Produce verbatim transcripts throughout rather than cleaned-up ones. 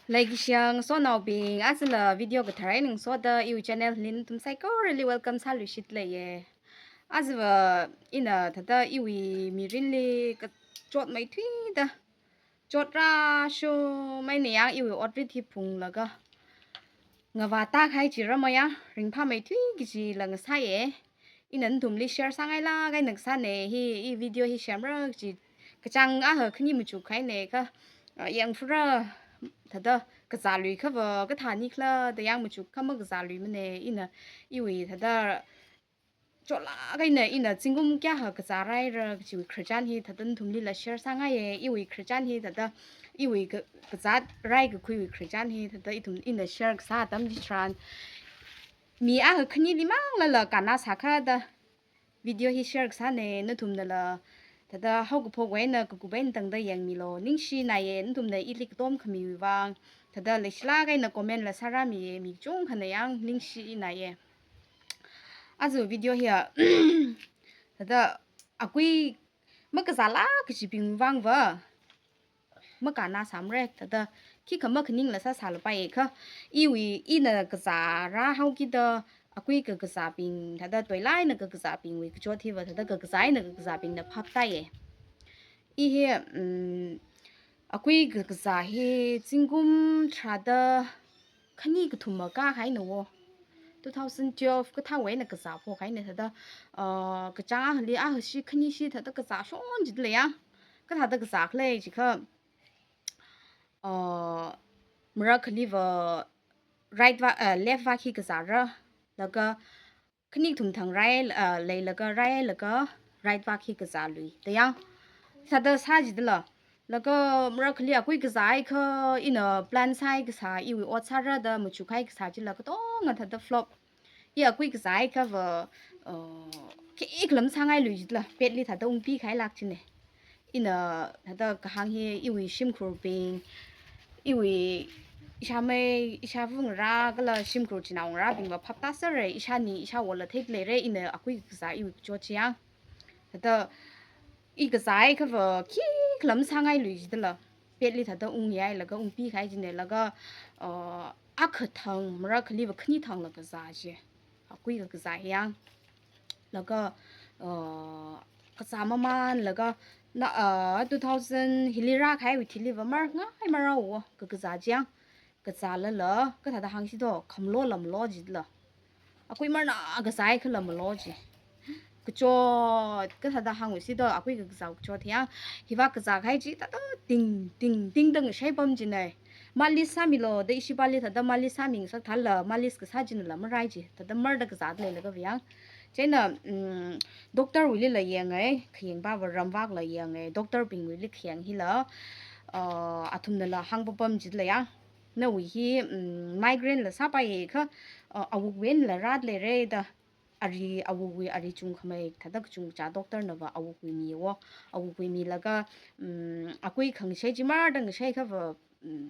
Leikashiya ngasotnaobing, ajala video kathar eina ngasoda iwui channel li nathum saikorali welcome sāluishitleiya. Ajava ina thāda iwui mirinli kachot maithuida, chot rāshomeina yang iwui otrit hi phunglaga ngavā tākahai chi rāma yang, ringphā maithui kajila ngasāya. Ina nathumli share sāngailāk eina kasāna, hi, i video hi semra kaji kachāng aha khani machukhaina kha, ah, yangfura thāda kazālui khava kathāni khala da yang machuk kha makazāluimana. Ina iwui thāda chotlāk eina ina zingkum kayākha kazāraira kajiwui khararchan hi thāda nathumlila share sāngaiya. Iwui khararchan hi thāda iwui ka-, kazāt raikakhuiwui khararchan hi thāda ithum ina share kasā atam chitharan mi aha khanili manglala kannā sākha da video hi share kasāna. Nathumnala thāda haokaphok eina kakup eina tangda yangmilu. Ningshinaiya, nathumna ili katom khamiwui vang. Thāda leishilāk eina comment la sārāmiya, mi kachungkhana yang ningshinaiya. Aja video hiya thāda akui makazālāk kajibing vangva makannā sāmara, thāda khikha makhaningla sāsālapaiya kha, iwui ina kazārā haokida akui kakazābing, thāda toilāk eina kakazābingwui kachot hiva thāda kakazā eina kakazābingna phaptāya. I hi, mm, akui kakazā hi zingkum tharāda khani kathum makāhaina wo. Two thousand twelve kathāwui eina kazāphok haina thāda, ah, kachāng ahali ahashi khanishi thāda kazāshon jidala yang. Kathāda kazākhala jiakha, ah, marakhaliva right vā, ah, left vā khi kazāra, laga khani kathum thang rai, ah, leilaga railaga right vā khi kazālui da yang. Thāda sā jidala. Laga marakhali akui kazāhai kha ina plan sāhai kasā, iwui ot sāra da machukhai kasā chila katonga thāda flop. I akui kazāhai khava, uh, khikha lam sāngailui jidala, petli thāda ungpikhailāk china. Ina thāda kahāng hi iwui shimkhurbing, iwui ishāmei, ishāvā ngarā kala shimkhur chinaongarābingva phaptāsera, ishāni ishāwola theikaleira, ina akui kazā iwui kachot chi yang. Thāda i kazāhai khava khikha lam sāngailui jidala, petli thāda ungyailaga ungpikahai china laga, uh, akha thang marakhaliva khani thangla kazā chi. Akui kakazā yang. Laga, uh, kazā mamānlaga na, uh, two thousand hili rākahaiwui thiliva marngai marao kakazā chi yang. Kazālala, kathāda hāngsi do, khamalo lamalo jidala. Akui marna kazāhai khala malo ji. Kachot, kathāda hāngsi do, akui kakazā kachot yang, hiva kazākahai chi thāda ting, ting, ting da ngashai pam china. Malis sāmilo da ishi pāli thāda malis sāmingasak thāla, malis kasā chinala marai ji. Thāda marda kazāda leilagava yang. Chieina, mm, doctor wuilila yangai, khayang pava ramvakla yangai, doctorbingwuili khayang hila, uh, athumnala hāngpapam jidala yang. Nawui hi, mm, migraine la sāpaiya kha, uh, awukwui einala rāda leira da. Ari awukwui ari chungkhamei thāda kachungkha doctornava awukwui mi wo. Awukwui milaga, mm, akui khangashei chi marda ngashei khava, mm,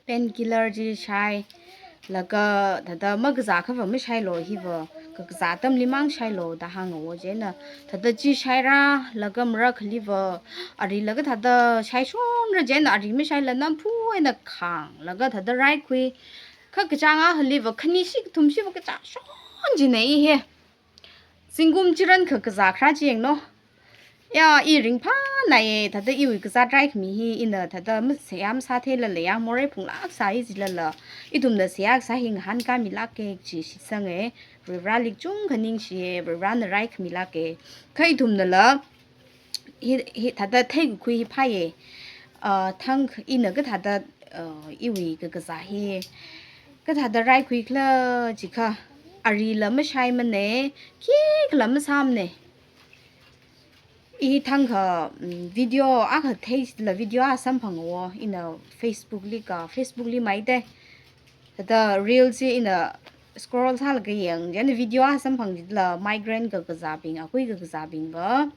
painkiller chi shai, laga thāda makazā khava mashailu hiva, kakazā atamli mang shailu da hānga wo chieina, thāda chi shaira, laga marakhaliva, arilaga thāda shaishonra chieina, ari mashaila namphu eina khānglaga thāda raikhui, kha kachāng ahaliva, khanishi kathumshiva kazāshon china i hi. Zingkum chirankha kazā kharā chi yanglu. Ya, i ringphānaiya, thāda iwui kazāt raikhami hi, ina thāda masayam sātheilala yang morei phunglāk sāi jilala. Ithumna seihā kasā hi ngahānkāmilāka kaji shitsanga, Varivarāli kachungkha ningshiya, Varivarāna raikhamilāka. Kha ithumnala, hi, hi thāda theikakhui hi phāya. Ah, thang ina kathāda, ah, iwui kakazā hi kathāda raikhui khala jiakha, arila mashaimana, khikhala masāmana. I thangkha, mm, video akha theila video akha samphanga wo, ina Facebookli ka, Facebookli maida. Thāda reel chi ina scroll sālaga yang, chieina video akha samphang jidala migraine kakazābing, akui kakazābingva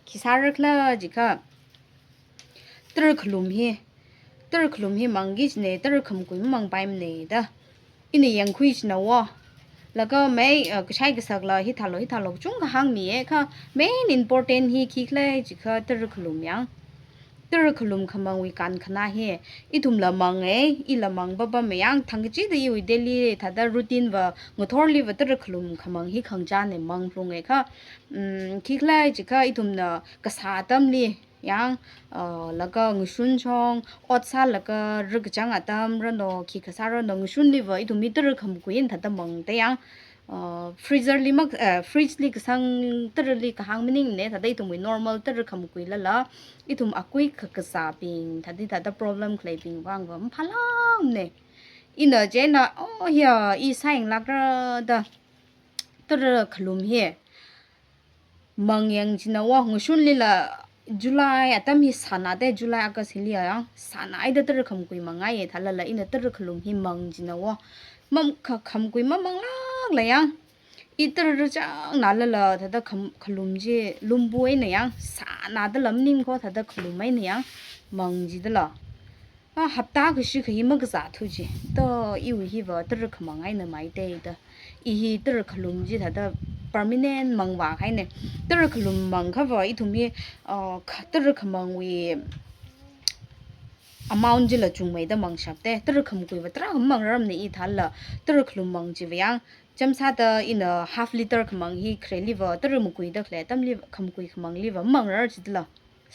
khi sāra khala jiakha, tara khalum hi, tara khalum hi mangki china, tara khamakui mamangpaimana da. Ina yangkhui china wo. Laga mei, uh, kashai kasakla hithālu, hithālu kachungkha hāngmiya kha, main important hi khikhala jiakha tara khalum yang. Tara khalum khamangwui kankhana hi, ithumla mang e, ila mang papam e yang, thangkachida iwui daily thāda routine va, ngathorli va tara khalum khamang hi khangachān e, mang lung e kha, mm, khikhalei jiakha ithumna kasā atamli, yang, uh, laga ngashun chong, ot sālaga rikachang atam rano, khi kasā rano, ngashunli va ithum hi tara khamakui eina thāda mang da yang, uh, freezer li mak, uh, fridge li kasang tarali kahāng maningne, thāda ithumwui normal tara khamakui lala, ithum akui kakazābing, thāda thāda problem khaleibing vang va maphālākmane. Ina chieina, oh ya, i sāyang lākra da, tara khalum hi mang yang china wa, ngashunlila July atam hi sāna da, July, August hili yang sāna haida tara khamakui mangai e, thālala ina tara khalum hi mang china wa. Mam kha-, khamakui mamanglākla yang, i tara chang nalala thāda kham-, khalum chi lumbu eina yang, sāna da lam ning ko thāda khalum eina yang mang jidala. A, hapta kashi kha hi makazāthu ji. To, iwui hi va tara khamang eina mai da da. I hi tara khalum chi thāda permanent mang vākahaine. Tara khalum mang kha va ithum hi, uh, kha-, tara khamangwui amount chila chungmeida mangshap da. Tara khamakui va tarākha mamangrarmane i thālala. Tara khalum mang chi va yang, chāmsāda ina half liter khamang hi khareli va tara makui da khalei atamli, khamakui khamangli va mamangrarar jidala.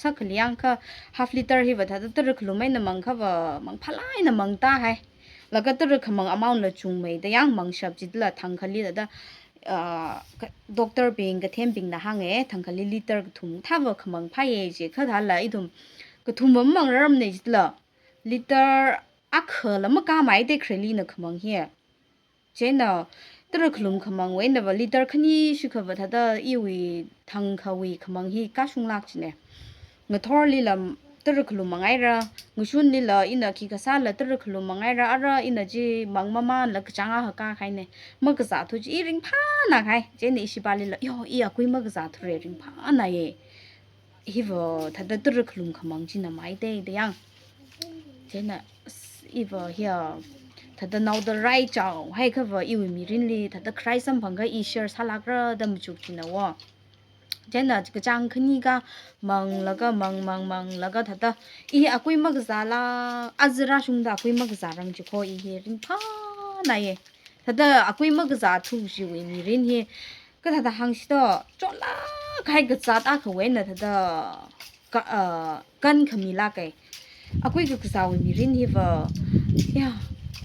Sākhali yang kha half liter hi va thāda tara khalum eina mang kha va mangphālāk eina mang tahai. Laga tara khamang amount la chungmeida yang mangshap jidala, thangkhali thāda, ah, ka-, doctor bing, kathembingna hāng e, thangkhali liter kathum thā va khamang phāye ji, kha thālala ithum kathum va mamangrarmane jidala. Liter akhala makāmei da khareli na khamang hi. Chieina, tara khalum khamangwui eina va liter khani shikha va thāda iwui thangkhawui khamang hi kashunglāk jine. Ngathorlila tara khalum mangaira, ngashunlila ina khi kasāla tara khalum mangaira, ara ina chi mang mamanla kachāng akha kākahaine. Makazāthu ji i ringphānākahai. Chieina ishi pālila, yo, i akui makazāthure, ringphānāye. Hi va thāda tara khalum khamang china mai da da yang. Chieina, s-, i va hiya thāda naoda raichaohai kha va iwui mirinli thāda kharai samphang kha i share sālākra da machuk china wa. Chieina kachāng khani kha manglaga mang, mang, manglaga thāda i akui makazāla, aja rāshungda akui makazārang ji ko i hi ringphānāye. Thāda akui makazāthu jiwui mirin hi, kathāda hāngsi to, chotlākhai kazāt akhawui eina thāda ka-, uh, kankhami lāka. Akui kakazāwui mirin hi va, ya,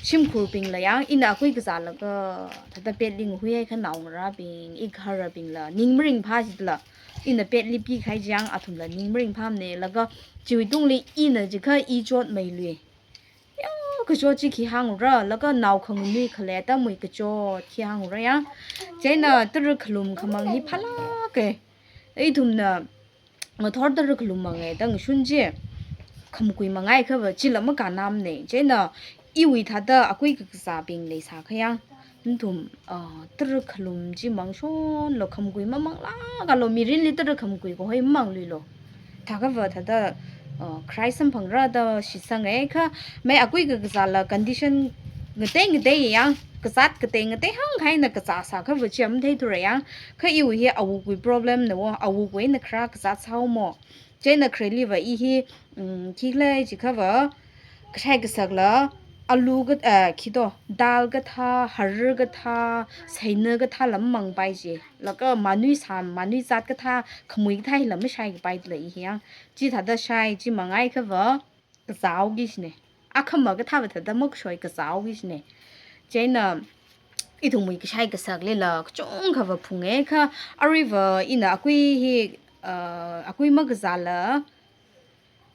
shimkhurbingla yang, ina akui kazālaga thāda petli ngahuihai khanao ngarābing, igaharabingla ning maringphā jidala. Ina petli pikahai chi yang athumla ning maringphāmane, laga chiwui tungli ina jiakha i chotmeilui. Ya, kachot chi khi hāngra, laga nao khanganui khalei atamwui kachot khi hāngra ya. Chieina tara khalum khamang hi phālāka. Ithumna ngathor tara khalum mang e da ngashun chi khamakui mangai kha va chila makānamane. Chieina iwui thāda akui kakazābing leisākha yang, nathum, ah, tara khalum chi mangshonlu, khamakui mamanglākalu, mirinli tara khamakui kaho hi mamangluilu. Thākha va thāda, ah, kharai samphangra da shitsanga e kha, mai akui kakazāla condition ngatei ngatei yang, kazāt katei ngatei hāngkha eina kazāsākha va chi matheithura yang, kha iwui hi awukwui problemna wo, awukwui eina khara kazāt sāhaomo. Chieina khareli va i hi, mm, khikhalei jiakha va, kashai kasakla, alu ka, eh, khi to, dal kathā, harar kathā, seina kathāla mamangpai ji. Laga manui sam, manui zat kathā, khamui kathā hila mashaikapaila i hi yang. Chi thāda shai, chi mangai kha va, kazāhaoki jine. Akhama kathā va thāda makashoi kazāhaoki jine. Chieina, ithumwui kashai kasaklila kachungkha va phunga e kha, arui va ina akui hi, uh, akui makazāla,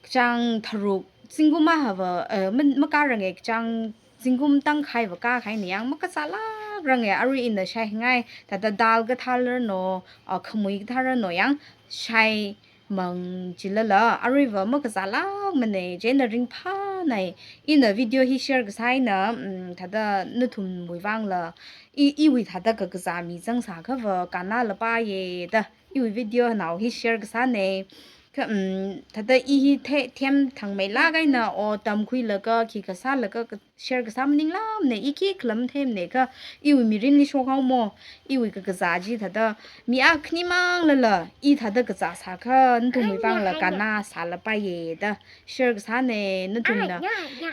kachāng tharuk, zingkum akha va, uh, ma-, makārange, kachāng zingkum tangkhai va kākahaina yang, makazālākrange, arui ina shaingai, thāda dal kathā rano, uh, khamui kathā rano yang, shai mang jilala, arui va makazālākmane, chieina ringphānai. Ina video hi share kasā eina, mm, thāda nathumwui vangla, i, iwui thāda kakazā mi zangsākha va, kannala pāye da, iwui video nao hi share kasāne. Kha, um, thāda i hi the-, them thangmeilāk eina o tamkhuilaga, khikha sālaga, ka-, share kasā maningla mane, i khikha lam themne kha, iwui mirinli shokhaomo, iwui kakazā chi thāda, mi akhani manglala, i thāda kazā sākha, nathumwui vangla kannā sālapaiye da, share kasāne, nathumna,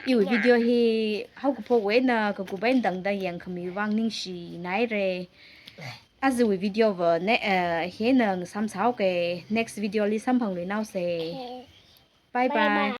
iwui video hi, haokaphokwui eina, kakup eina tangda yangkhamiwui vang ningshinaire. Ajawui video va ne, eh, hina ngasam sāhaoke, next video li samphangluinaose. Bye bye.